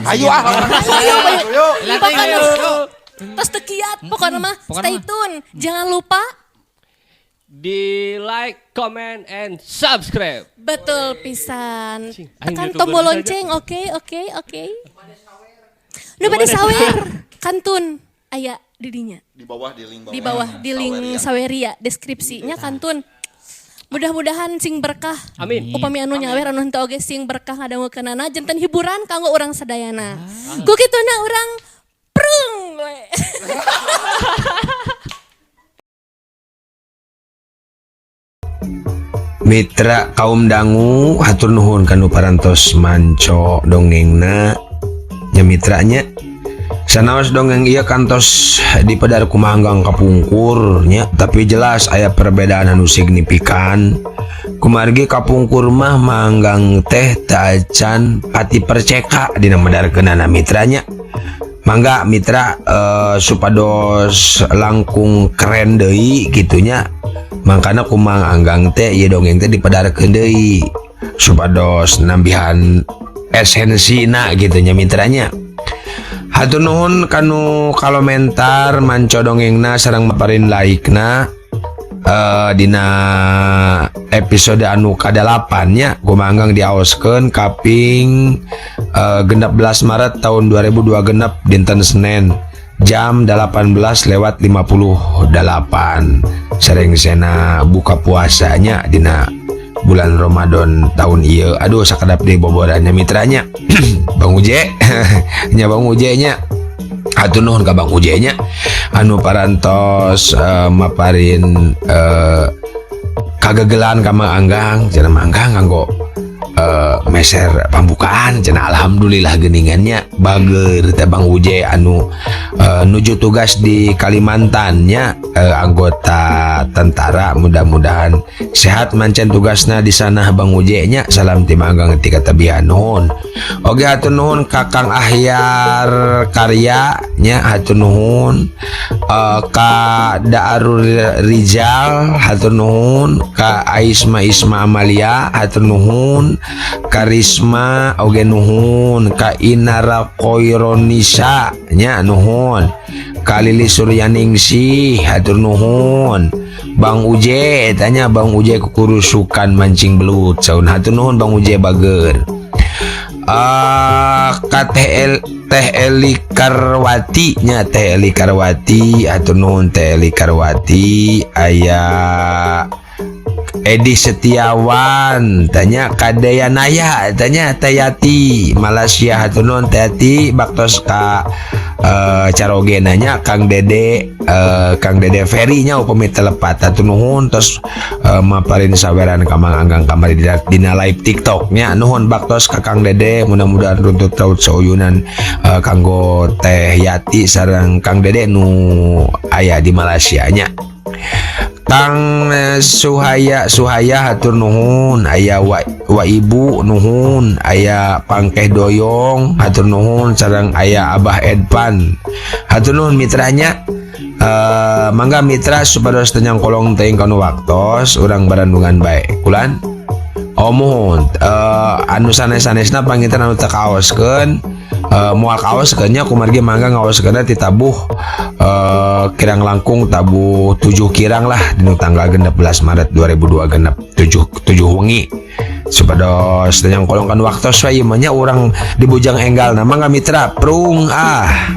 Ayo ah. Ayo, Ayo. Pokoknya tos teu kiat, pokoknya mah stay tune. Jangan lupa di like, comment, and subscribe. Betul pisan. Aing Tekan YouTuber tombol saja. Lonceng, oke, oke, oke. Nu bade sawer, kantun aya di dinya. Di bawah, di link bawah. Di bawah di link Saweria deskripsinya kantun. Mudah-mudahan sing berkah. Amin. Upami anu nyawer, anu henteu oge sing berkah ngadangukeunana, janten hiburan kanggo urang sadayana. Ku kituna urang prung we. Mitra kaum dangu, hatur nuhun kanu parantos manco dongengna nya mitranya. Sanaos dongeng ieu kantos dipedar ku Mang Anggang kapungkur nya, tapi jelas aya perbedaan anu signifikan kumargi kapungkur mah Mang Anggang teh teu acan pati perceka dina medarkeunana mitranya. Mangga mitra, supados langkung keren deui gitunya, mangkana ku Mang Anggang teh ieu dongeng teh dipedarkeun deui supados nambihan esensina gitu nya mitranya. Hatur nuhun kanu kalomentar manco dongengna sareng maparin like-na, dina episode anu kadalapan nya ku Mang Anggang diaoskeun kaping 16 Maret tahun 2002 genep dinten Senin jam 18.58 sarengsena buka puasanya dina bulan Ramadan tahun ieu. Aduh, sakedap deui boborannya mitranya. Bang Uje nya, Bang Uje nya, hatur nuhun ka Bang Uje nya anu parantos maparin kagegelan ka Mang Anggang. Cenah Mang Anggang kanggo meser pambukaan cenah, alhamdulillah geuningannya bager teh Bang Uje anu nuju tugas di Kalimantan nya, anggota tentara. Mudah-mudahan sehat mancen tugasna di sana Bang Uje nya. Salam ti Mang Anggang ti katabihan, nuhun. Oge hatur nuhun ka Kang Ahyar Karya nya, hatur nuhun, ka Daarul Rizal, hatur nuhun, ka Aisma Isma Amalia, hatur nuhun, Karisma oge nuhun, ka Inara Koironisa nya nuhun, ka Lili Suryaningsih hatur nuhun, Bang Uje tanya Bang Uje kukurusukan mancing belut saun, hatur nuhun Bang Uje bager. Ka Teh Eli Karwati nya, Teh Eli Karwati hatur nuhun Teh Eli Karwati. Aya Edi Setiawan tanya, Kadeyanaya tanya, Tayati Malaysia hatur nuhun Tayati. Baktos ka caroge nanya Kang Dede, Kang Dede Ferry nya upami telepat, hatur nuhun tos maparin saweran ka Mang Anggang kamari dina live TikTok nya. Nuhun baktos ka Kang Dede, mudah-mudahan runtut raut sauyunan kanggo Teh Yati sareng Kang Dede nu aya di Malaysia nya. Kang Suhaya Suhaya hatur nuhun, aya wa ibu nuhun, aya Pangkeh Doyong hatur nuhun, sareng aya Abah Edpan hatur nuhun mitranya. Mangga mitra supados teu nyangkolong teuing kanu waktos urang barandungan bae kulan. Oh muhun, anu sanes-sanesna panginten anu teu kaoskeun, moal kaoskeun nya kumargi mangga ngaoskeunna ti tabuh kirang langkung tabuh 7 kirang lah dina tanggal 16 Maret 2002 genep 7 wengi supados teu nyangkolong kan waktos we ieu mah nya urang di Bujang Enggal. Nah mangga mitra prung ah.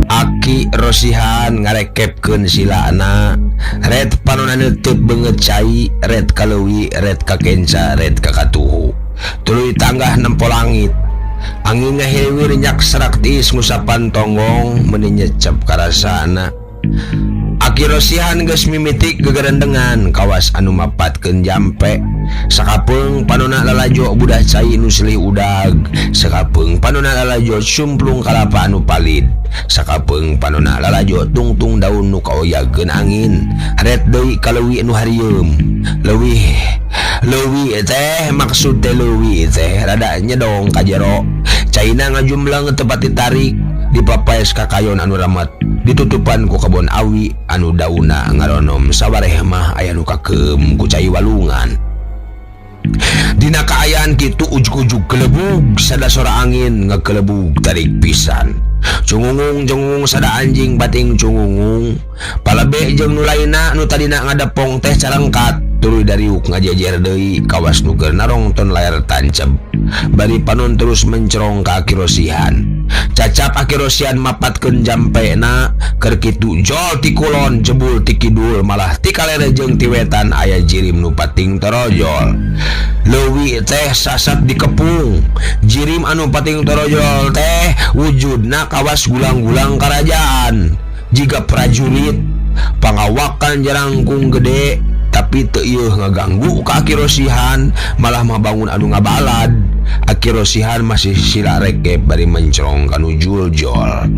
Aki Rosihan ngarekepkeun silana red panona neuteub beungeut cai red kaleuwi red kakenca red kakatuhu tuluy tanggah nempo langit angin ngahiliwir nyak serak tiis ngusapan tonggong meuni nyecep karasana. Aki Rosihan geus mimitik gegerendengan kawas anu mapatkeun jampe sakapeung panona lalajo budah cai nu silih udag sakapeung panona lalajo cumplung kalapa anu palid. Sakapeung panona lalajo tungtung daun nu kaoyageun angin. Ret deui ka leuwi nu harieum. Leuwih leuwi teh maksud teh leuwi teh rada nyedong ka jero. Caina ngajumleng tempat ditarik dipapaes ka kayon anu ramat ditutupan ku kebon awi anu dauna ngaronom sawareh mah aya nu kakeum ku cai walungan. Dina kaayaan kitu ujug-ujug kelebug sada sora angin ngakelebug tarik pisan. Cungungung jengung sada anjing bating cungungung. Palebe jeung nu lainna nu tadina ngadepong teh carengkat tuluy dariuk ngajejer deui kawas nu keur narongton layar tancep. Bari panon terus mencerong ka Akirosihan. Cacap Akirosihan mapatkeun jampena keur kitu jol ti kulon jebul ti kidul malah ti kalere jeung ti wetan aya jirim nu pating torojol. Leuwi teh sasat dikepung. Jirim anu pating torojol teh wujudna kawas gulang-gulang karajaan. Jiga prajurit pangawakan jarangkung gede tapi teu ieu ngaganggu ka Akirosihan malah mah bangun anu ngabalad. Akirosihan masih sila rekep bari mencerong kanu juljol.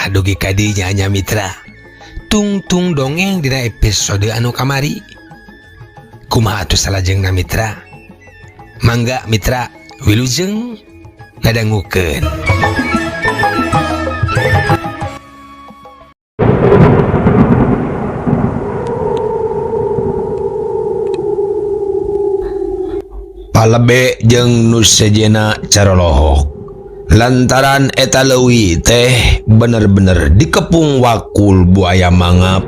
Dugi kadinya nya mitra tungtung dongeng dina episode anu kamari. Kumaha atuh salajengna mitra? Mangga mitra wilujeng ngadangukeun. Palebe jeung nu sejenna caralohok. Lantaran eta leuwi teh bener-bener dikepung wakul buaya mangap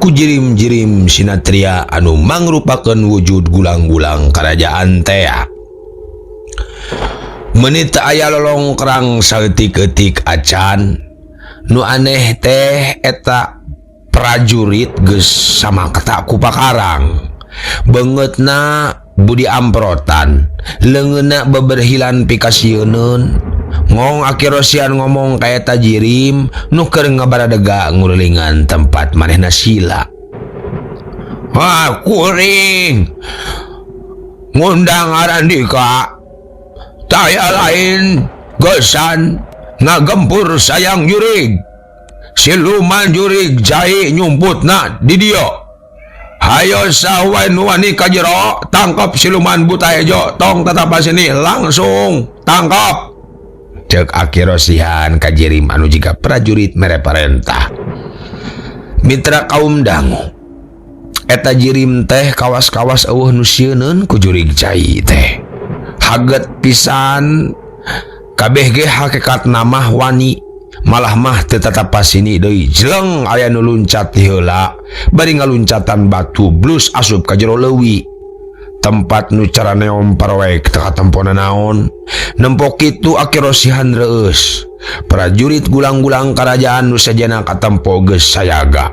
ku jirim-jirim sinatria anu mangrupakeun wujud gulang-gulang karajaan tea. Meuni teu aya lolongkrang saeutik-eutik acan. Nu aneh teh eta prajurit geus samakta ku pakarang. Beungeutna budi amprotan, leungeunna beberhilan pikasieuneun. Ngong Akirosian ngomong ka eta jirim nu keur ngabaradega ngurilingan tempat manehna sila. Wah, kuring ngundang Arandika taya lain gesan ngagempur sayang jurig. Siluman jurig jai nyumputna di dieu. Hayo sawae nu wani ka jero tangkap siluman buta hejo tong tetap sini langsung tangkap. Cek Akirosihan ka jirim anu jiga prajurit mere parentah. Mitra kaum dangu eta jirim teh kawas-kawas eueuh nu sieuneun ku jurig cai teh. Haget pisan kabeh ge hakikatna mah wani malah mah teu tatapasini deui. Jeleng aya nu luncat ti heula bari ngaluncatan batu blus asup ka jero leuwi. Tempat nu caraneom paroek teu katempona naon. Nempo kitu Akirosihan reueus. Prajurit gulang-gulang karajaan nu sejenna katempo geus sayaga.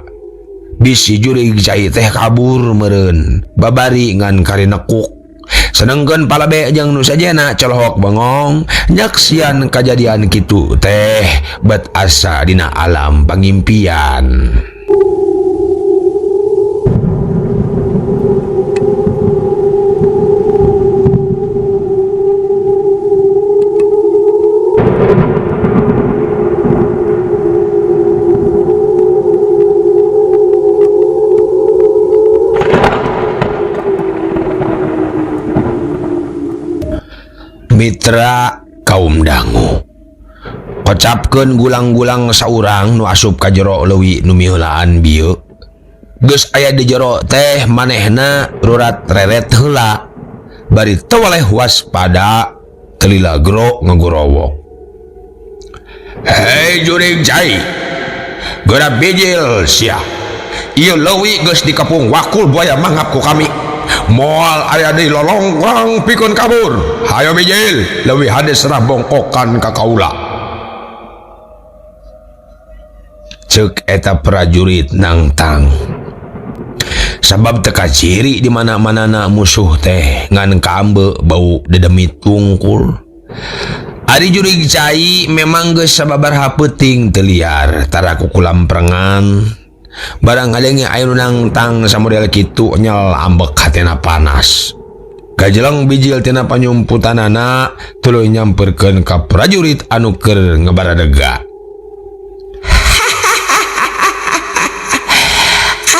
Bisi jurig cai teh kabur meureun babari ngan karinekuk. Senengkeun palabe jeung nu sejenna colohok bengong nyaksian kajadian kitu teh bet asa dina alam pangimpian. Mitra kaum dangu kocapkeun gulang-gulang saurang nu asup ka jero leuwi nu miheulaan bieu. Geus aya di jero teh manehna rurat reret heula bari teu waleh waspada telila gero ngagorowok. Hei jurig cai, geura bijil sia. Ieu leuwi geus dikepung wakul buaya mangap ku kami. Moal aya di lolongkrang pikun kabur. Hayo bijil, leuwih hade serah bongkokan ka kaula. Ceuk eta prajurit nangtang. Sabab teu kaciri di mana-manana musuh teh ngan kambe bau dedemit tungkul. Ari jurig cai memang geus sababaraha peuting teu liar tara kukulamprengan. Barang ngadenge aya nu nangtang samodel kitu nyel ambek hatena panas. Gajeleng bijil tina panyumputanana tuluy nyamperkeun ka prajurit anu keur ngabaradega.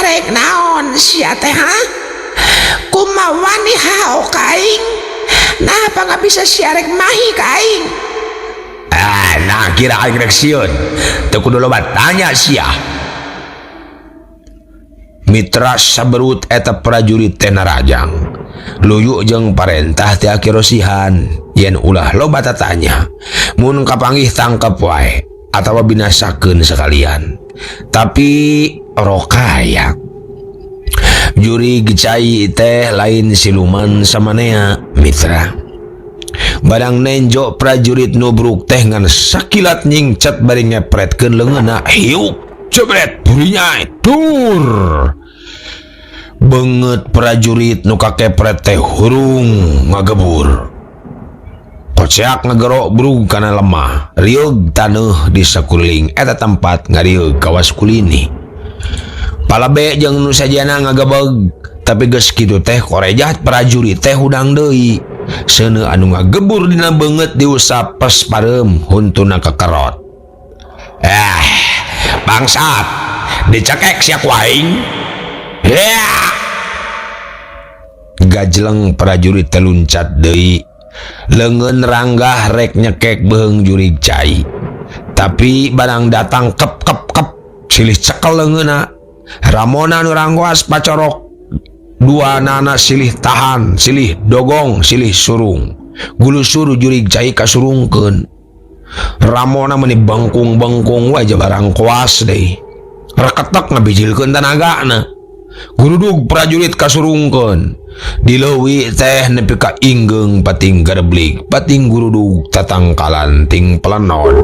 Arek naon sia teh ha? Kumaha wani haok ka aing? Nah apa nggak bisa sia rek mahi ka aing? Ah, nah kira aing rek sieun. Teu kudu loba tanya sia. Mitra saberut eta prajurit teh narajang. Luyu jeung parentah teh akirosihan yen ulah loba tatanya. Mun kapanggih tangkep wae atawa binasakeun sekalian. Tapi rokaya jurig cai teh lain siluman samanea mitra. Barang nenjo prajurit nubruk teh ngan sakilat nyingcet bari ngepretkeun leungeunna hiuk jebret burinya dur. Beungeut prajurit nu kakepret teh hurung ngagebur. Koceak ngagero brug kana lemah, rieug taneuh di sakuliling eta tempat ngarieu kawas kulini. Palabe jeung nu sajana ngagebeg, tapi geus kitu teh korejat prajurit teh hudang deui. Seuneu anu ngagebur dina beungeut diusap pes pareum huntuna kekerot. Bangsat, dicekek sia ku aing. Gajleng prajurit teh luncat deui. Leungeun ranggah rek nyekek beuheung jurig cai. Tapi barang datang kep kep kep silih cekel leungeunna. Ramona nu ranggoas pacorok dua nana silih tahan, silih dogong, silih surung. Gulusur jurig cai kasurungkeun. Ramona meuni bengkung-bengkung wae barang koas deui. Reketek ngabijilkeun tanagana. Gurudug prajurit kasurungkeun. Dileuwi teh nepi ka inggeung pating gerblik, pating gurudug tatangkalan ting pelenon.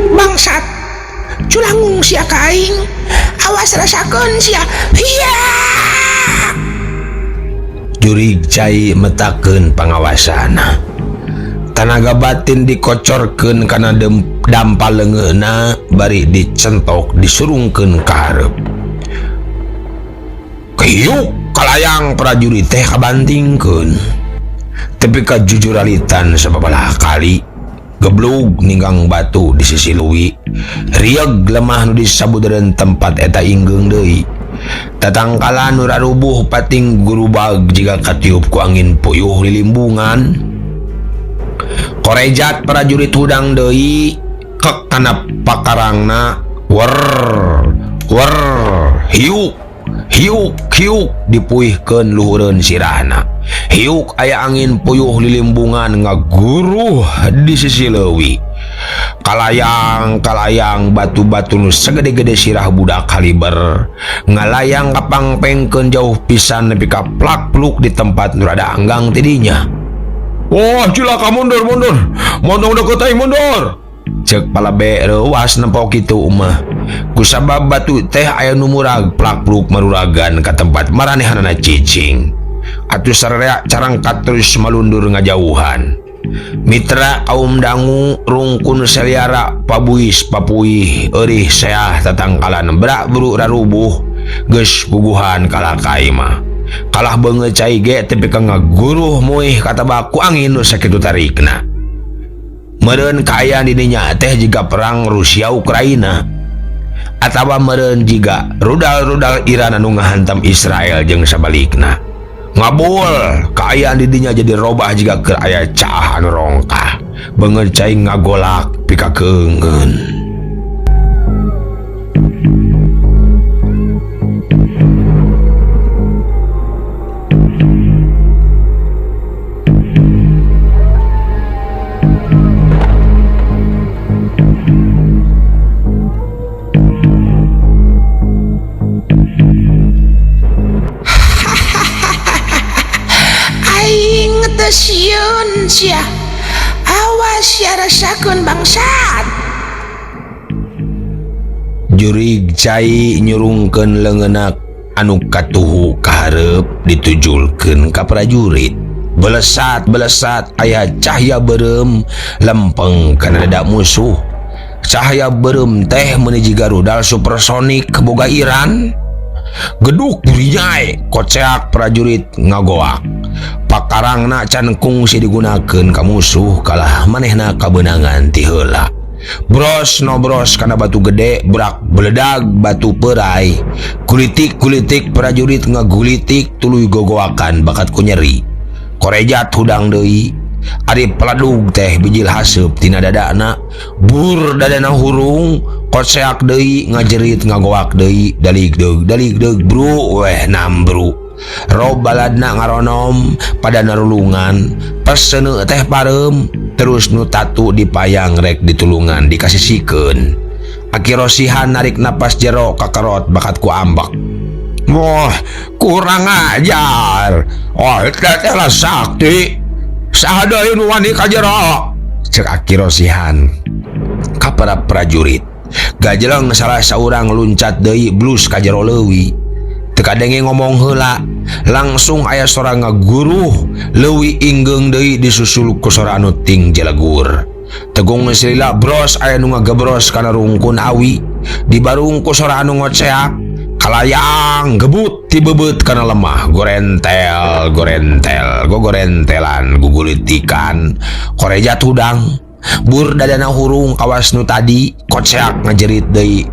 Bangsat, culangung sia ka aing, awas rasakeun sia. Hiya! Jurig cai metakeun pangawasana. Tanaga batin dikocorkeun kana dampa leungeunna bari dicentok disurungkeun ka hareup. Kiuk kalayang prajurit teh kabantingkeun. Tepi ka jujuralitan sababaraha kali. Geblug ninggang batu di sisi leuwi. Rieug lemah nu disabudeureun tempat eta inggeung deui. Tatangkalan nu rarubuh pating gurubag jiga katiup ku angin puyuh lilimbungan. Korejat prajurit hudang deui kek kana pakarangna wer wer hiuk hiuk hiuk dipuihkeun luhureun sirahna. Hiuk aya angin puyuh lilimbungan ngaguruh di sisi leuwi. Kalayang-kalayang batu-batu nu sagede-gede sirah budak kaliber ngalayang kapangpengkeun jauh pisan nepi ka plak-pluk di tempat nu rada anggang tidinya. Wah, cilaka mundur mundur. Montong deket aing mundur. Ceuk palabe reuas nempo kitu mah. Kusabab batu teh aya nu murag plak-pluk maruragan ka tempat maranehanana cicing. Atuh sararea carangkat terus malundur ngajauhan. Mitra kaum dangu rungkun seliara pabuis papuih eurih seah tatangkalan brak buru rarubuh geus puguhan kalakai mah. Kalah beungeut cai ge tepi ka ngaguruh muih katabak ku angin nu sakitu tarikna. Meureun kaayaan di dinya teh jiga perang Rusia Ukraina atawa meureun jiga rudal-rudal Iran anu ngahantam Israel jeung sabalikna. Ngabul kaayaan di dinya jadi robah jiga keur aya caah anu rongkah. Beungeut cai ngagolak pikakeungeun. sia. Awas sia rasakeun bangsat. Jurig cai nyurungkeun leungeunna anu katuhu kahareup ditujulkeun ka prajurit. Belesat-belesat aya cahya beureum lempeng kana dada musuh. Cahaya beureum teh meuni jiga rudal supersonik boga Iran. Geduk burinyai koceak prajurit ngagoak. Pakarangna can kungsi digunakeun ka musuh kalah manehna kabeunangan ti heula. Bros nobros kana batu gede brak beledag batu perai. Kulitik-kulitik prajurit ngagulitik tuluy gogoakan bakat ku nyeri. Korejat hudang deui. Ari peladug teh bijil haseup tina dadana, bur dadana hurung, koceak deui ngajerit ngagoak deui daligdeug daligdeug bru weh nambru. Rob baladna ngaronom pada narulungan, peseuneu teh pareum, terus nu tatu dipayang rek ditulungan dikasisikeun. Aki Rosihan narik napas jero kakerot bakat ku ambek. Wah, kurang ajar. Oh, teh lah sakti. Saha deui nu wani ka jero? Cek Aki Rosihan ka para prajurit. Gajeleng salah saurang luncat deui blus ka jero leuwi. Teu kadenge ngomong heula, langsung aya sora ngaguruh leuwi inggeung deui disusul ku sora anu ting jelegur. Tegung silila bros aya nu ngagebros kana rungkun awi, dibarung ku sora anu ngoceak. Kalayang gebut tibebeut kana lemah gorentel gorentel gogorentelan gugulitikan korejat hudang bur dadana hurung kawas nu tadi koceak ngajerit deui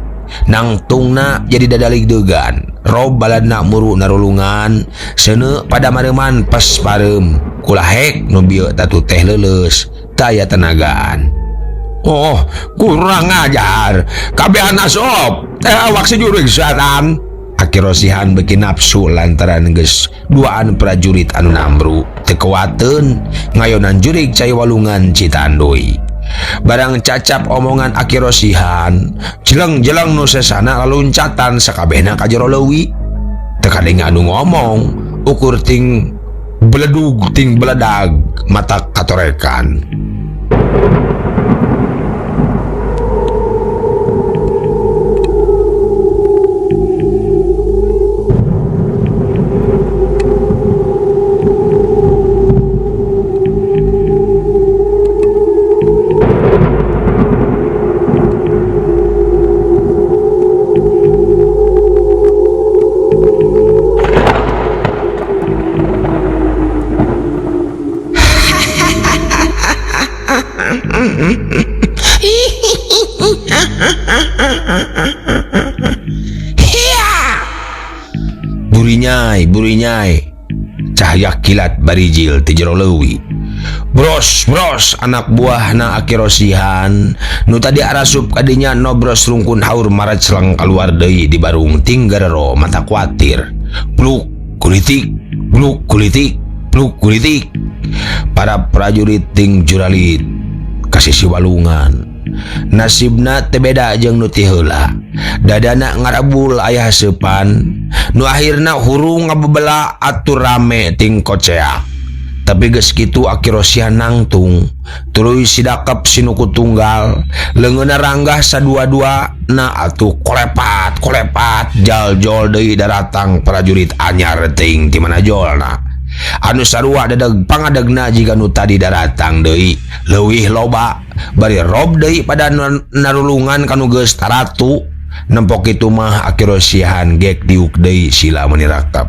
nangtungna jadi dadaligdeugan rob baladna muru narulungan seuneu pada mareuman pas pareum kulahek nu bieu tatu teh leuleus teu aya tenagaan. Oh, kurang ajar. Kabehan asop. Teh awak si jurig setan. Aki Rosihan beuki nafsu lantaran geus duaan prajurit anu nambru teu kuateun ngayonan jurig cai walungan Citanduy. Barang cacap omongan Aki Rosihan, jeleng-jeleng nu sesana laluncatan sakabehna ka jero leuwi. Teu kadenge anu ngomong, ukur ting beledug ting beledag mata katorekan. Burinyai, burinyai. Cahaya kilat barijil ti jero leuwi. Bros, bros, anak buahna Aki Rosihan nu tadi arasup kadinya nobros rungkun haur maracleng kaluar deui di barung tinggarero mata kuatir. Pluk kulitik, pluk kulitik, pluk kulitik. Para prajurit ting juralit kasisi walungan. Nasibna teu beda jeung nu ti heula. Dadana ngarabul aya haseupan, nu akhirna hurung ngabebela atur rame ting koceak. Tapi geus kitu Aki Rosihan nangtung, tuluy sidakep sinuku tunggal, leungeunna ranggah sadua-dua na atuh kolepat kolepat jaljol deui daratang prajurit anyar teuing ti mana jolna. Anu sarua dedeg pangadegna jiga nu tadi daratang deui leuwih loba bari rob deui pada narulungan kanu geus taratu. Nempok kitu mah Aki Rosihan gek diuk deui sila menirakap.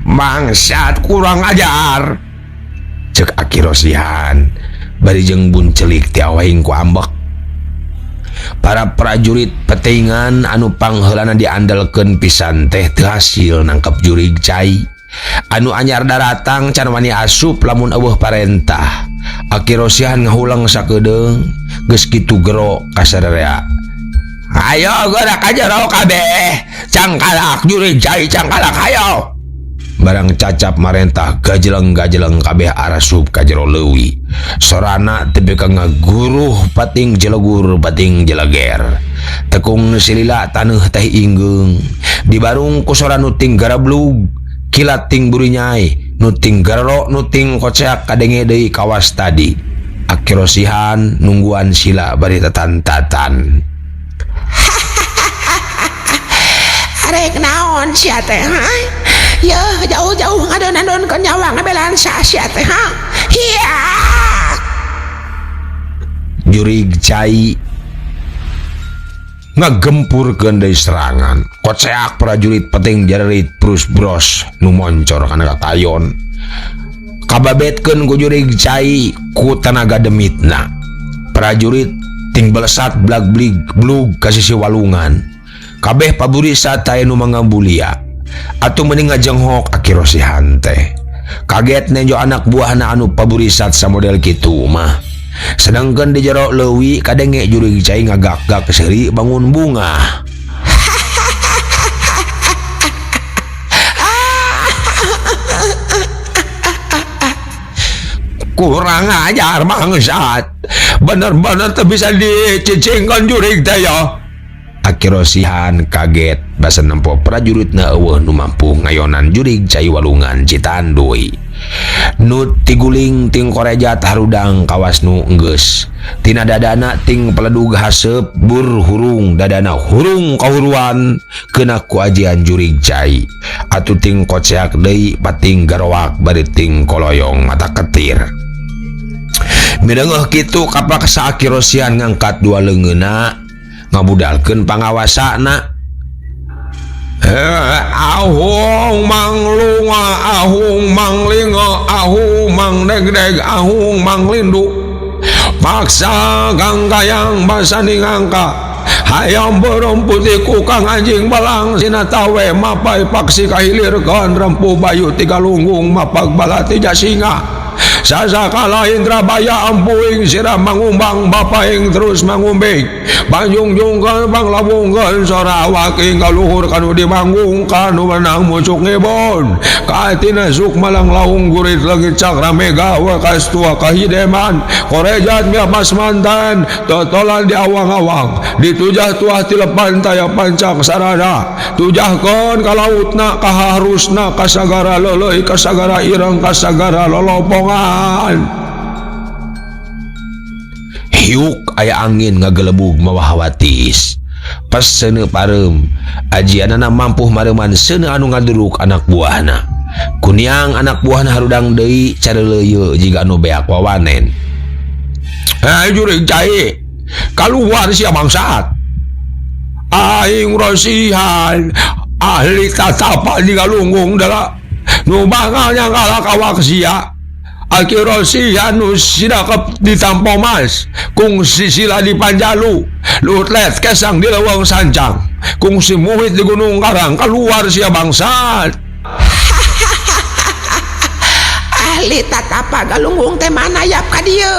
Bangsat kurang ajar, cek Aki Rosihan bari jeung buncelik ti awahing ku ambek. Para prajurit petingan anu pangheulana diandelkeun pisan teh teu hasil nangkep jurig cai. Anu anyar daratang can wani asup lamun eueuh parentah. Aki Rosihan ngahulang sakedeung geus kitu gero ka sararea. Ayo geura ka jero kabeh, cangkalak jurig cai cangkalak ayo. Barang cacap marentah gajeleng-gajeleng kabeh arasup ka jero leuwi. Sorana tepi ka ngaguruh pating jelegur pating jeleger. Tekung silila taneuh teh inggeung. Dibarung ku sora nu ting garablug, kilat ting burinyai, Nu ting gerok nu ting koceak kadenge deui kawas tadi. Aki Rosihan nungguan sila bari tatantatan. Arek naon sia teh ha? Yeuh jauh-jauh ngadon-adonkeun nyawa ngabelaan sa sia teh ha? Hiya! Jurig cai ngagempurkeun deui serangan. Koceak prajurit penting jarerit prus bros nu moncor kana katayon. Kababetkeun ku jurig cai ku tenaga demitna. Prajurit ting belesat blag-blig blug ka sisi walungan. Kabeh paburisa teh nu mangambulia. Atuh mending ngajenghok Aki Rosihan teh. Kaget nenjo anak buahna anu paburisat samodel kitu mah. Sedangkan di jero leuwi kadenge jurig cai ngagak-gak seuri bangun bunga. Kurang ajar bangsat. Bener-bener teu bisa dicicingkeun jurig teh ya. Aki Rosihan kaget basa nempo prajuritna eueuh nu mampu ngayonan jurig cai walungan Citanduy. Nu tiguling ting korejat harudang kawas nu enggeus. Tina dadana ting peledug haseup bur hurung dadana hurung kahuruan kena ku ajian jurig cai. Atuh ting koceak deui pating garoak bari ting koloyong mata ketir. Midengeuh kitu kapaksa Aki Rosihan ngangkat dua leungeunna ngabudalkeun pangawasana. Ahung manglunga ahung manglinga ahung mangdegdeg ahung manglindu paksa ganggayang basani ngangka hayam beureum putih kukang anjing belang sinatawe mapai paksi kahilirkeun rempu bayu tiga lunggung mapag balati jasinga sasakala Indrabaya ampuing sirah mangumbang bapaing terus mangumbing banjungjungkeun panglawungkeun sorawak ing kaluhur kanu dimanggung kanu menang mucuk ngibon katina sukmalang laung gurit leungit cakra mega wakas tua kahideman korejat miamas mantan totolan di awang-awang ditujah tuah tilepan taya pancak sarana tujahkeun ka lautna kaharusna kasagara leuleui kasagara ireng kasagara lolopongan. Hiuk aya angin ngagelebug mawa hawatis. Pas seuneu pareum, ajianana mampuh mareuman seuneu anu ngaduruk anak buahna. Kuniang anak buahna harudang deui careleuyeu jiga anu beak wawanen. Jurig cai, kaluar sia bangsat. Aing Rosihan ahli tatapa di galunggung dala. Nu bakal nyangkala kawak sia. Aki Rosihan nu sidakep di Tampomas, kung sisila di Panjalu, lutlet kesang di Leweng Sancang, kung si muhit di Gunung Karang, keluar sia bangsat. Ahli tatapa galunggung teh mana yap ka dieu?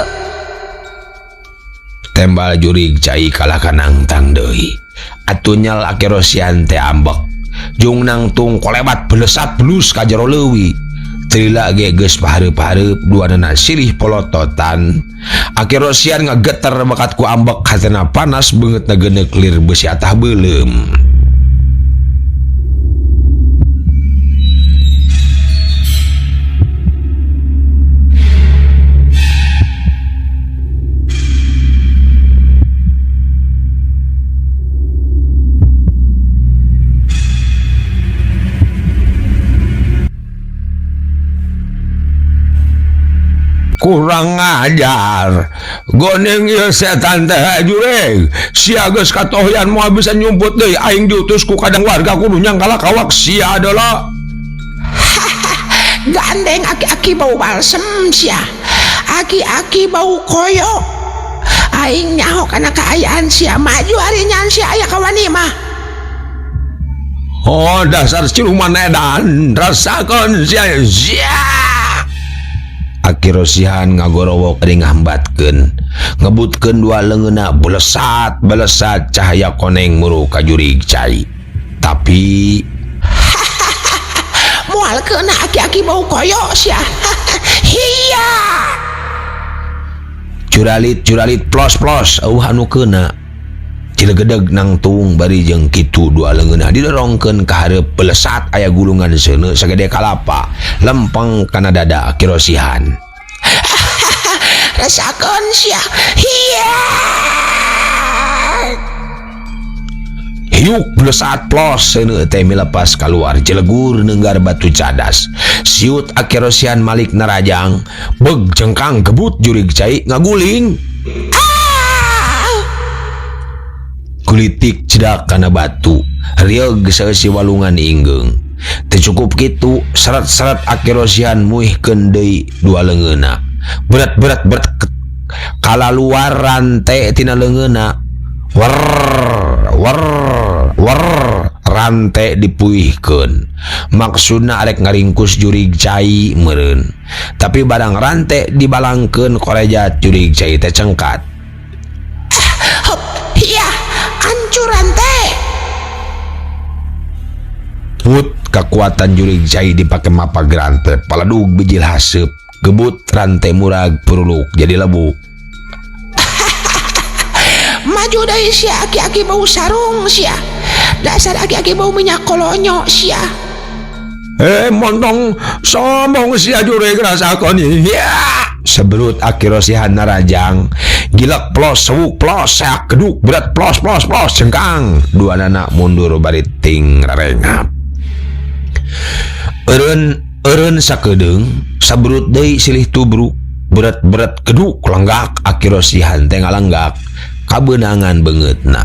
Tembal jurig cai kalah kanangtang deui. Atuh nyal Aki Rosihan teh ambek. Jung nangtung kolebat belesat belus ka jero leuwi. Trila ge geus pahareup-hareup duanana silih polototan. Aki Rosihan ngageter bakat ku ambek hatena panas beungeutna geuneuk lir beusi atah beuleum. Kurang ajar goneng ieu setan teh jurig sia geus katohyan moal bisa nyumput deui aing diutus ku kadang warga kudu nyangkala kawak sia adalah. Gandeng aki-aki bau balsem sia, aki-aki bau koyo. Aing nyaho kana kaayaan sia maju ari nyan sia aya kawani mah. Oh dasar siluman edan rasakeun sia sia. Aki Rosihan ngagorowok ari ngahambatkeun ngebutkeun dua leungeunna belesat belesat cahaya koneng muru ka jurig cai. Tapi moal keuna aki-aki bau koyo sia. Hiya. Curalit curalit plos plos eueuh anu keuna. Cilegedeg nangtung bari jeung kitu dua leungeunna didorongkeun ka hareup belesat aya gulungan seuneu sagede kalapa lempeng kana dada Aki Rosihan. Rasakeun sia. Hiya. Hiuk belesat plos seuneu teh milepas kaluar jelegur neunggar batu cadas. Siut Aki Rosihan malik narajang beg jengkang gebut jurig cai ngaguling. Kulitik cedak kana batu rieug saeusi walungan inggeung. Teu cukup kitu seret-seret Aki Rosihan muihkeun deui dua leungeunna. Berat-berat berat kalaluar rante tina leungeunna. Wer wer wer rante dipuihkeun. Maksudna arek ngaringkus jurig cai meureun. Tapi barang rante dibalangkeun korejat jurig cai teh cengkat. Hup, iya, ancuran teh. Put kekuatan jurig cai dipake mapag rante, paladug bijil haseup, gebut rante murag puruluk jadi lebu. Maju deui sia aki-aki bau sarung sia. Dasar aki-aki bau minyak kolonyo sia. Montong sombong sia jurig rasakeun ieu. Seberut Aki Rosihan narajang gilek plos sewuk plos seak geduk berat plos plos plos jengkang dua nana mundur bari ting rarengap. Eureun eureun sakedeung saberut deui silih tubruk berat-berat geduk lenggak Aki Rosihan teh ngalenggak kabeunangan beungeutna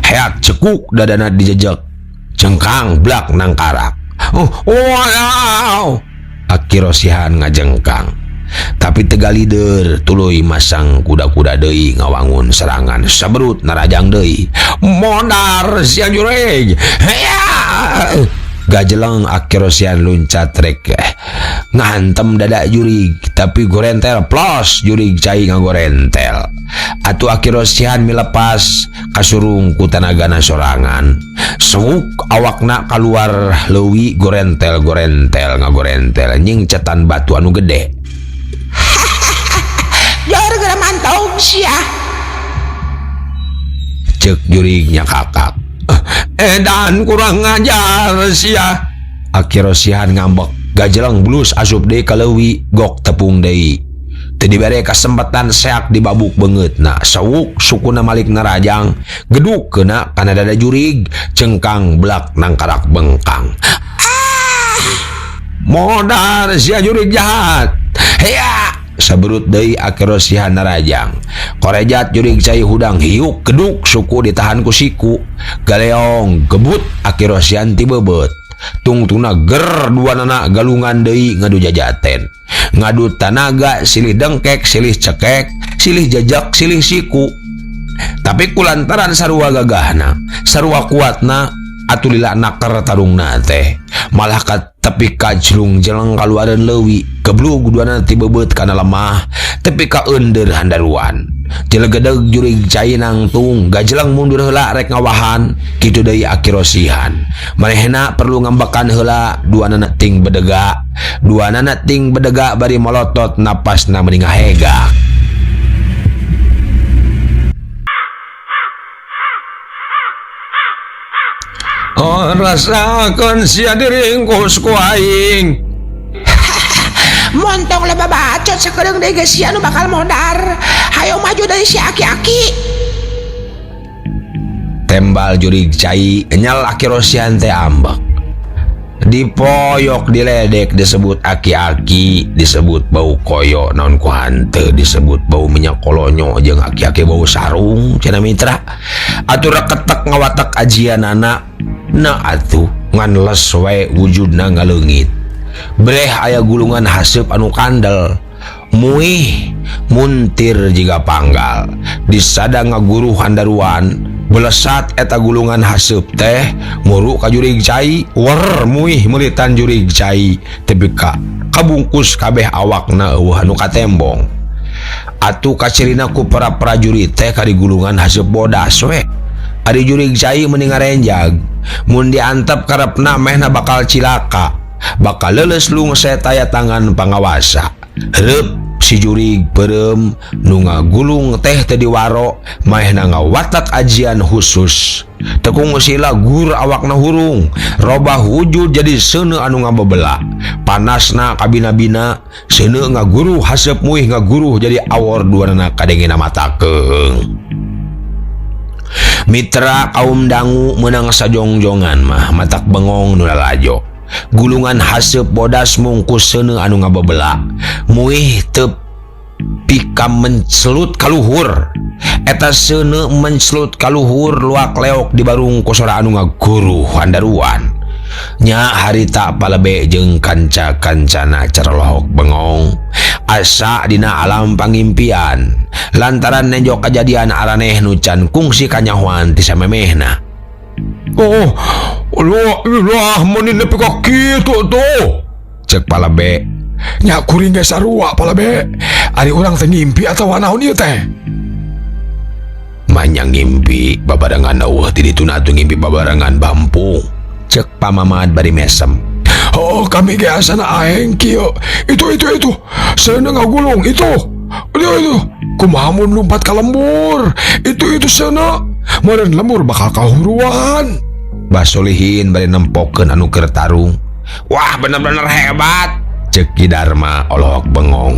heak cekuk dadana dijejek jengkang blak nangkarak. Oh, wow. Aki Rosihan ngajengkang tapi tegalider tuluy masang kuda-kuda deui ngawangun serangan saberut narajang deui modar sia jurig. Heya gajeleng Aki Rosihan luncat rek ngantem dada jurig tapi gorentel plos jurig cai ngagorentel. Atuh Aki Rosihan milepas kasurung ku tanagana sorangan sewuk awakna kaluar leuwi gorentel gorentel ngagorentel nyingcetan batu anu gede. Jor geura mantog sia. Ceuk jurignya kakak. Edan kurang ngajar sia. Aki Rosihan ngambek gajeleng blus asup deui ka leuwi gok tepung deui. Teu dibere kasempatan seak dibabuk beungeutna sewuk sukuna malik narajang geduk keuna kana dada jurig cengkang blak nangkarak bengkang. Modar sia jurig jahat. Heya saberut deui Aki Rosihan narajang korejat jurig cai hudang hiuk geduk suku ditahan ku siku galeong gebut Aki Rosihan ti beubeut tungtungna ger dua nana galungan deui ngadu jajaten ngadu tanaga silih dengkek silih cekek silih jajak silih siku. Tapi kulantaran sarua gagahna sarua kuatna atuh lila naker tarungna teh malah ka tepi ka jelung-jeleng kaluareun leuwi geblug duana ti beubeut kana lemah tepi ka eundeur handaruan. Jelegedeg jurig cai nangtung gajeleng mundur heula rek ngawahan kitu deui Aki Rosihan manehna perlu ngambekan heula duanana ting bedega duanana ting bedega bari molotot napasna meni ngahegak. Oh, rasakeun sia diringkus ku aing. Montong loba bacot sakedeung deui geus sia nu bakal modar. Hayo maju deui si aki-aki. Tembal jurig cai nyal Aki Rosihan teh ambek. Dipoyok diledek disebut aki-aki disebut bau koyo naon ku hanteu disebut bau minyak kolonyo jeung aki-aki bau sarung cenah mitra. Atuh reketek ngawatek ajianana na atuh ngan les we wujudna ngaleungit. Breh aya gulungan haseup anu kandel muih muntir jiga panggal disada ngaguruh handaruan belesat eta gulungan haseup teh muru ka jurig cai wer muih meulitan jurig cai tepi ka kabungkus kabeh awakna eueuh anu katembong. Atuh kacirina ku para prajurit teh ka digulungan haseup bodas we. Ari jurig cai meni ngarenjag mun diantep karepna mehna bakal cilaka bakal leuleus lungse taya tangan pangawasa. Reup Si jurig peureum nu ngagulung teh teu diwaro, maehna ngawatak ajian khusus. Tekung sila gur awakna hurung, robah wujud jadi seuneu anu ngabebela. Panasna kabina-bina, seuneu ngaguruh haseup muih ngaguruh jadi awor duanana kadengena mata keung. Mitra kaum dangu meunang sajongjongan mah matak bengong nu lalajo. Gulungan haseup bodas mungkus seuneu anu ngabebela. Muih teu pika mencelut kaluhur. Eta seuneu mencelut kaluhur luak leok di barung kosora anu ngaguruh handaruan. Nya harita palebe jeung kanca-kancana carolohok bengong. Asa dina alam pangimpian lantaran nejo kajadian araneh nu can kungsi kanyahoan ti samemehna. Oh, lah mun nepi ka kitu tuh. Cek palebe. Nya kuring ge sarua palebe. Ari urang teh ngimpi atawa naon ieu teh? Manya ngimpi babarengan eueuh ti dituna atuh ngimpi babarengan bampung. Cek pamamad bari mesem. Oh, kami ge asana aeng kieu. Itu. Seuneu ngagulung itu. Itu. Kumaha mun lumpat ka lembur? Itu seuneu. Meureun lembur bakal kahuruan. Basolihin bari nempokeun anu keur tarung. Wah, bener-bener hebat. Cek Ki Darma olohok bengong.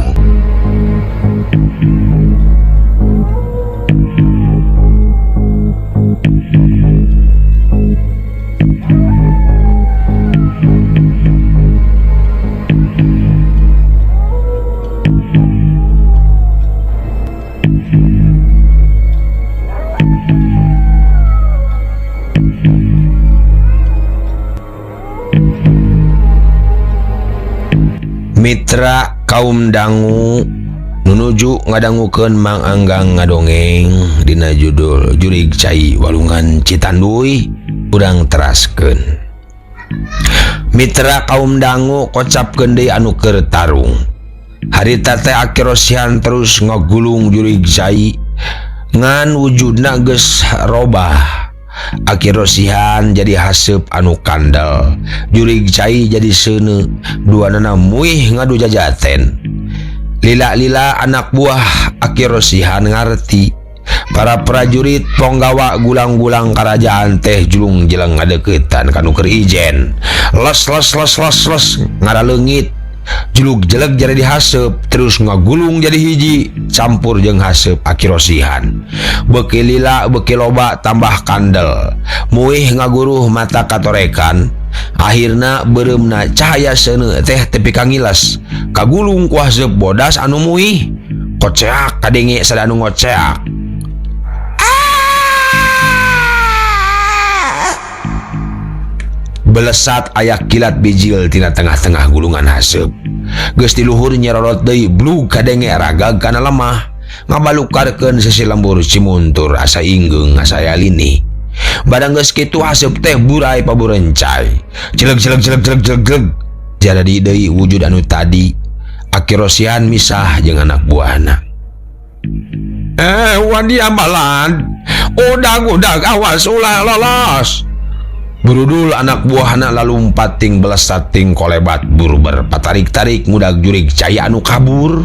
Mitra kaum dangu nunuju ngadangukeun Mang Anggang ngadongeng dina judul Jurig Cai Walungan Citanduy urang teraskeun. Mitra kaum dangu kocapkeun deui anu keur tarung. Harita teh akirosihan terus ngagulung jurig cai ngan wujudna geus robah. Akirosihan jadi haseup anu kandel, jurig cai jadi seuneu, duanana muih ngadu jajaten. Lila-lila anak buah akirosihan ngarti. Para prajurit ponggawa gulang-gulang karajaan teh julung jeleng ngadeukeutan ka nu keur ijen. Les les les les les ngaraleungit. Julug jelek jadi haseup terus ngagulung jadi hiji campur jeung haseup akirosihan. Beuki lila beuki loba tambah kandel. Muih ngaguruh mata katorekan. Akhirna beureumna cahaya seuneu teh tepi ka ngiles. Kagulung ku haseup bodas anu muih. Koceak kadenge sada anu ngoceak. Belesat aya kilat bijil tina tengah-tengah gulungan haseup. Geus di luhur nyerorot deui blug kadenge ragag kana lemah. Ngabalukarkeun sisi lembur cimuntur asa inggeung asa aya lini. Barang geus kitu haseup teh burai paburencai. Cileg cileg cileg cileg cileg cileg. Jadi deui wujud anu tadi. Akirosian misah jeung anak buahna. Wadi ambalan. Udag-udag awas ulah lolos. Burudul anak buahna lalumpat ting belesat ting kolebat burber patarik-tarik ngudag jurig cai anu kabur.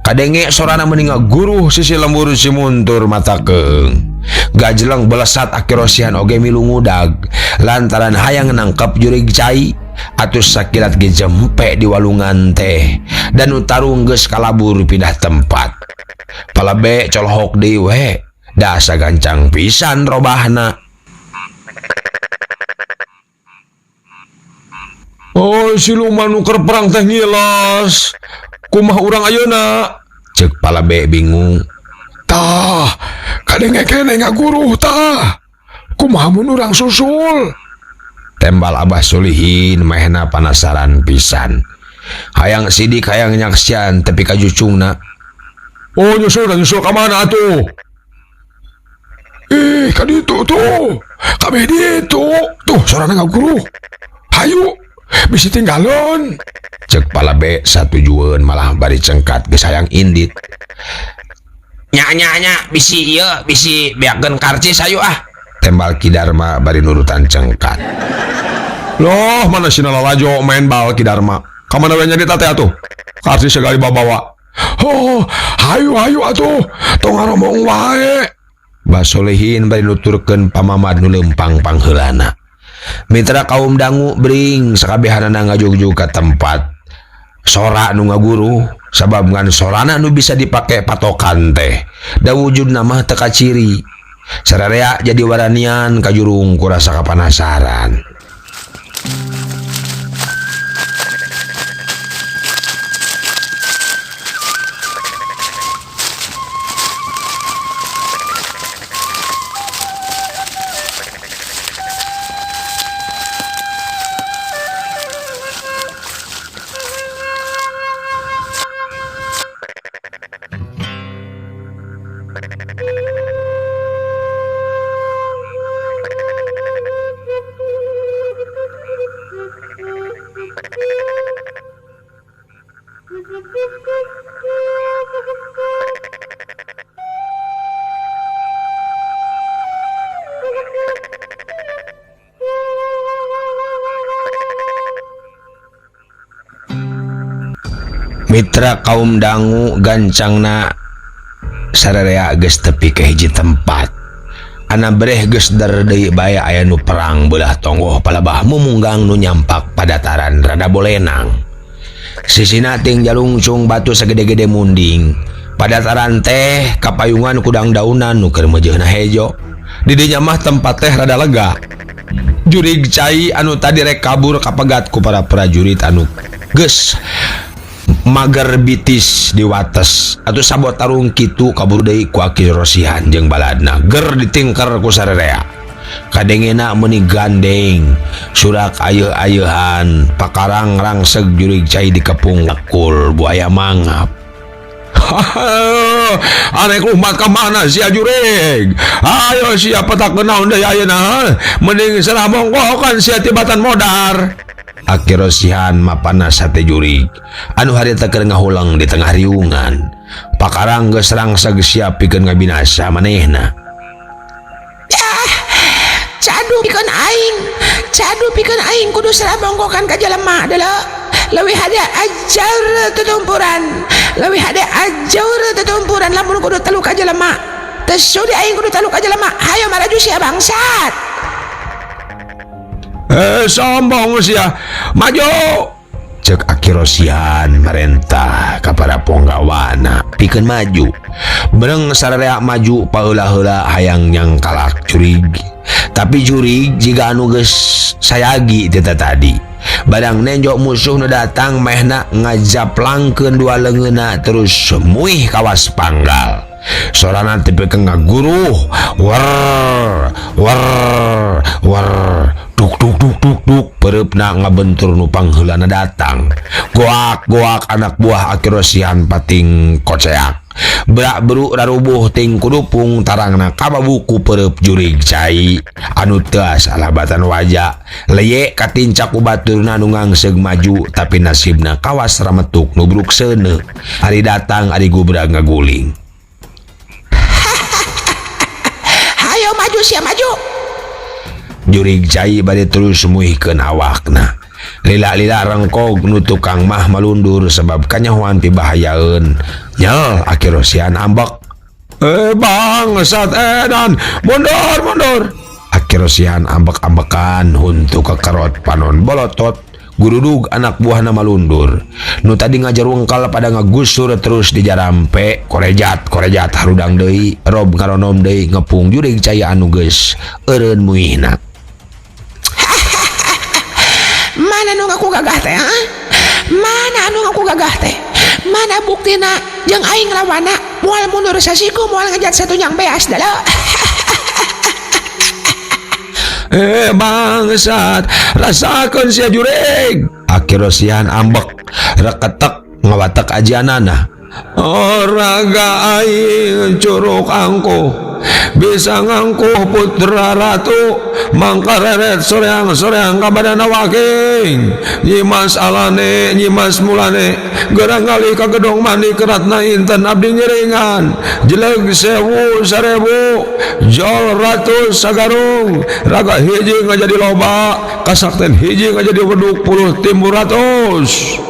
Kadenge sorana meni ngaguruh sisi lembur simuntur mata keung. Gajleng belesat akirosian oge milu ngudag lantaran hayang nangkep jurig cai atus sakilat ge jempe di walungan teh dan tarung geus kalabur pindah tempat. Palebe colohok deui we dasa gancang pisan robahna. Oh, siluman nu keur perang teh ngilas. Kumaha urang ayeuna? Cek palabe bingung. Tah, kadenge keneh ngaguruh tah. Kumaha mun urang susul? Tembal Abah Sulihin mahena panasaran pisan. Hayang sidik hayang nyaksian tepi ka jucungna. Oh, nyusul ka mana atuh? Ih, ka ditu tuh. Kabeh ditu. Tuh, sorana ngaguruh. Hayu. Bisi tinggalon. Cek palabe satujueun malah bari cengkat geus hayang indit. Nya nya nya bisi ieu bisi beakeun karcis hayu ah. Tembal Ki Darma bari nurutan cengkat. Loh, mana sina lalajo main bal Ki Darma. Ka mana we nya teh atuh? Karcis segala dibawa. Oh, hayu hayu atuh, tong ngaromong wae. Basolehin bari nuturkeun pamamad nu leumpang pangheulana. Mitra kaum dangu bring sakabehanana ngajugjug ka tempat sora nu ngaguru sabab ngan sorana nu bisa dipake patokan teh. Da wujudna mah teu kaciri. Sararea jadi waranian kajurung ku rasa kapanasaran. Mitra kaum dangu gancangna sararea geus tepi ka hiji tempat. Ana breh geus der deui bae aya nu perang beulah tonggoh palabah mumunggang nu nyampak padataran rada bolenang. Sisina ting jalungcung batu sagede-gede munding. Padataran teh kapayungan kudang daunan nu keur meujeuhna hejo. Di dinya mah tempat teh rada lega. Jurig cai anu tadi rek kabur kapegat ku para prajurit anu geus mager bitis di wates atau sabot tarung kitu kabur deui ku Aki Rosihan jeung baladna ger ditingker ku sararea. Kadengena meuni gandeng surak ayeuh-ayeuhan pakarang rangseg jurig cai dikepung lekul buaya mangap. Arek umat ka mana sia jurig? Ayo sia petak naon deui ayeuna? Mending serah mongkokan sia tibatan modar. Aki Rosihan mapanas hate jurig anu harita keur ngahuleng di tengah riungan. Pakarang geus rangseg sia pikeun ngabinasa manehna. Yah, cadu pikeun aing, cadu pikeun aing kudu serah bongkokan ka jelema deuleu. Leuwih hade ajar tetumpuran, leuwih hade ajar tetumpuran lamun kudu telu ka jelema. Teu sudi aing kudu telu ka jelema. Hayo maraju sia bangsat. Sombong sia, maju. Cek Aki Rosihan marentah ka para ponggawana pikeun maju. Bareng sararea maju paheula-heula hayang nyangkalak jurig. Tapi jurig jiga anu geus sayagi teh tadi. Barang nenjok musuh nu datang mehna ngajaplangkeun dua leungeunna terus muih kawas panggal. Sorana teh pikeun ngaguruh wer wer wer duk duk duk duk duk pereupna ngabentur nu pangheulana datang. Goak goak anak buah Aki Rosihan pating koceak. Berak beruk rarubuh ting kudupung tarangna kababuku pereup jurig cai anu teas alabatan wajah leye katincak ku baturna nu ngangseug maju tapi nasibna kawas rametuk nubruk seuneu. Ari datang ari gubrag ngaguling. Hayo maju sia maju. Jurig cai bade terus muihkeun awakna. Lila-lila rengkog nu tukang mah malundur sebab kanyahoan pibahayaeun. Nyel Aki Rosihan ambek. Bangsat edan, mundur mundur. Aki Rosihan ambek-ambekan huntu kekerot panon bolotot. Gurudug anak buahna malundur. Nu tadi ngajar wengkal pada ngagusur terus dijarampe korejat korejat harudang deui rob ngaronom deui ngepung jurig cai anu geus eureun muihna. Mana nu ngaku gagah teh? Ha? Mana anu ngaku gagah teh? Mana buktina jeung aing lawana moal mundur sasiku moal ngejat satu nyang beas dalah. Bangsat, rasakeun sia jurig. Aki Rosihan ambek reketek ngawatek ajianana. Oh, raga aing curug angkuh bisa ngangkuh putra ratu mangkareret soreang-soreang ka badana waking. Nyimas alane nyimas mulane gerang ngalih ka gedong mandi keratna inten abdi ngiringan jeleg 1000 1000 jol ratus sagarung raga hiji ngajadi loba kasakten hiji ngajadi weduk puluh timbul ratus.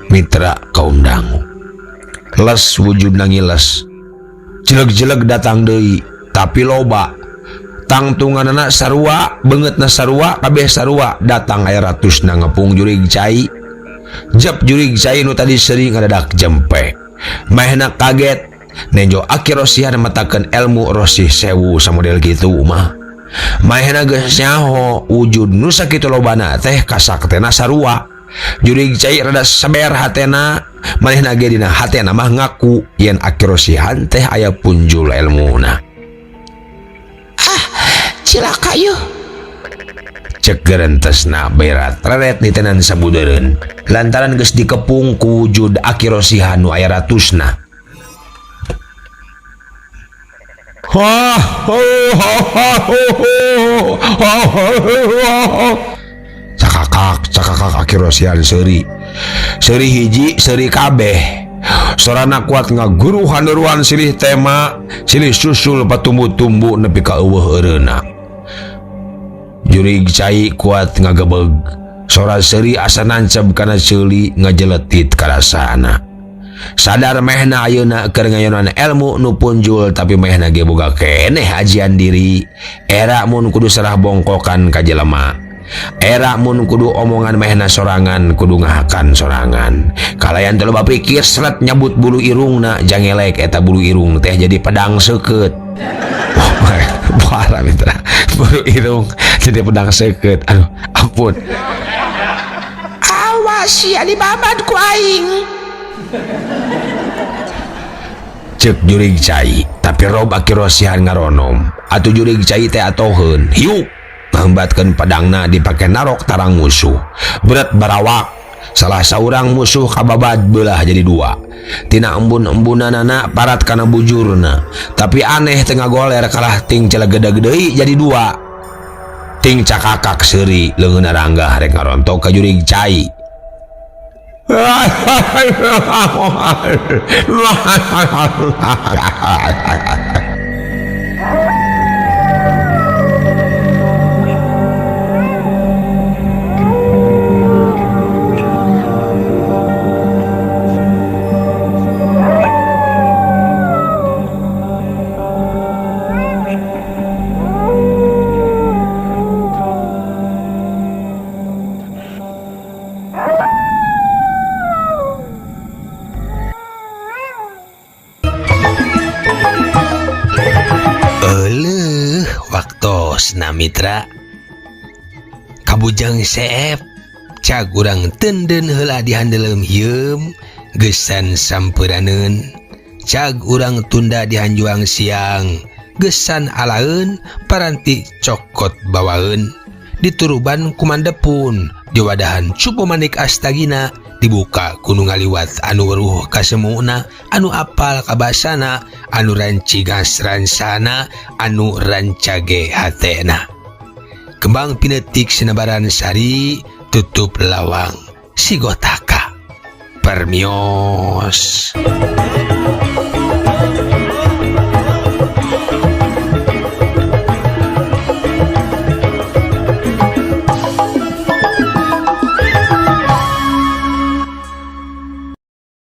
Mitra kaum dangu. Les wujud nangiles. Jeleg-jeleg datang deui tapi loba. Tangtunganana sarua, beungeutna sarua, kabeh sarua datang aya ratusna ngepung jurig cai. Jep jurig cai nu tadi sering ngadadak jempe. Mahna kaget nenjo Aki Rosihan matakeun ilmu Rosih Sewu samodel kitu mah. Mahna geus nyaho wujud nu sakitu lobana teh kasaktena sarua. Jurig cai rada saber hatena, manehna ge dina hatena mah ngaku yen Aki Rosihan teh aya punjul elmuna. Cilaka yeuh. Cek gerentesna berat reret nitenan sabudeureun lantaran geus dikepung ku wujud Aki Rosihan nu aya ratusna. Cakakak cakakak Aki Rosihan seuri. Seuri hiji seuri kabeh. Sorana kuat ngaguruhan-uruhan silih tema silih susul patumbu-tumbu nepi ka eueuh eureuna. Jurig cai kuat ngagebeg. Sora seuri asa nanceb kana ceuli ngajeletit karasana. Sadar mehna ayeuna keur ngayonan ilmu nu punjul tapi mehna ge boga keneh ajian diri. Era mun kudu serah bongkokan ka jelema. Era mun kudu omongan mehna sorangan kudu ngahakan sorangan. Kalayan teu loba pikir seret nyabut bulu irungna jangelek eta bulu irung teh jadi pedang seukeut. Parah mitra. Bulu irung jadi pedang seukeut. Aduh, ampun. Awas ya dibabat ku aing. Cek jurig cai, tapi rob Aki Rosihan ngaronom. Atuh jurig cai teh atoheun. Hiuk ngambatkeun pedangna dipake narok tarang musuh. Berat barawak. Salah saurang musuh kababad belah jadi dua. Tina embun-embunanana parat kana bujurna. Tapi aneh tengah goler kalah ting celegedeg deui jadi dua. Ting cakakak seuri leungeunna ranggah rek ngarontok ka jurig cai. Waktosna mitra kabujang seep cag urang tenden heula dihandeleum hieum gesan sampuraneun cag urang tunda dihanjuang siang gesan alaeun paranti cokot bawaeun dituruban kumandepun diwadahan cupu manik astagina dibuka kudu ngaliwat anu weruh kasemuna anu apal kabasana anu rancigas ransana anu rancage hatena. Kembang pinetik sinebaran sari tutup lawang sigotaka permios.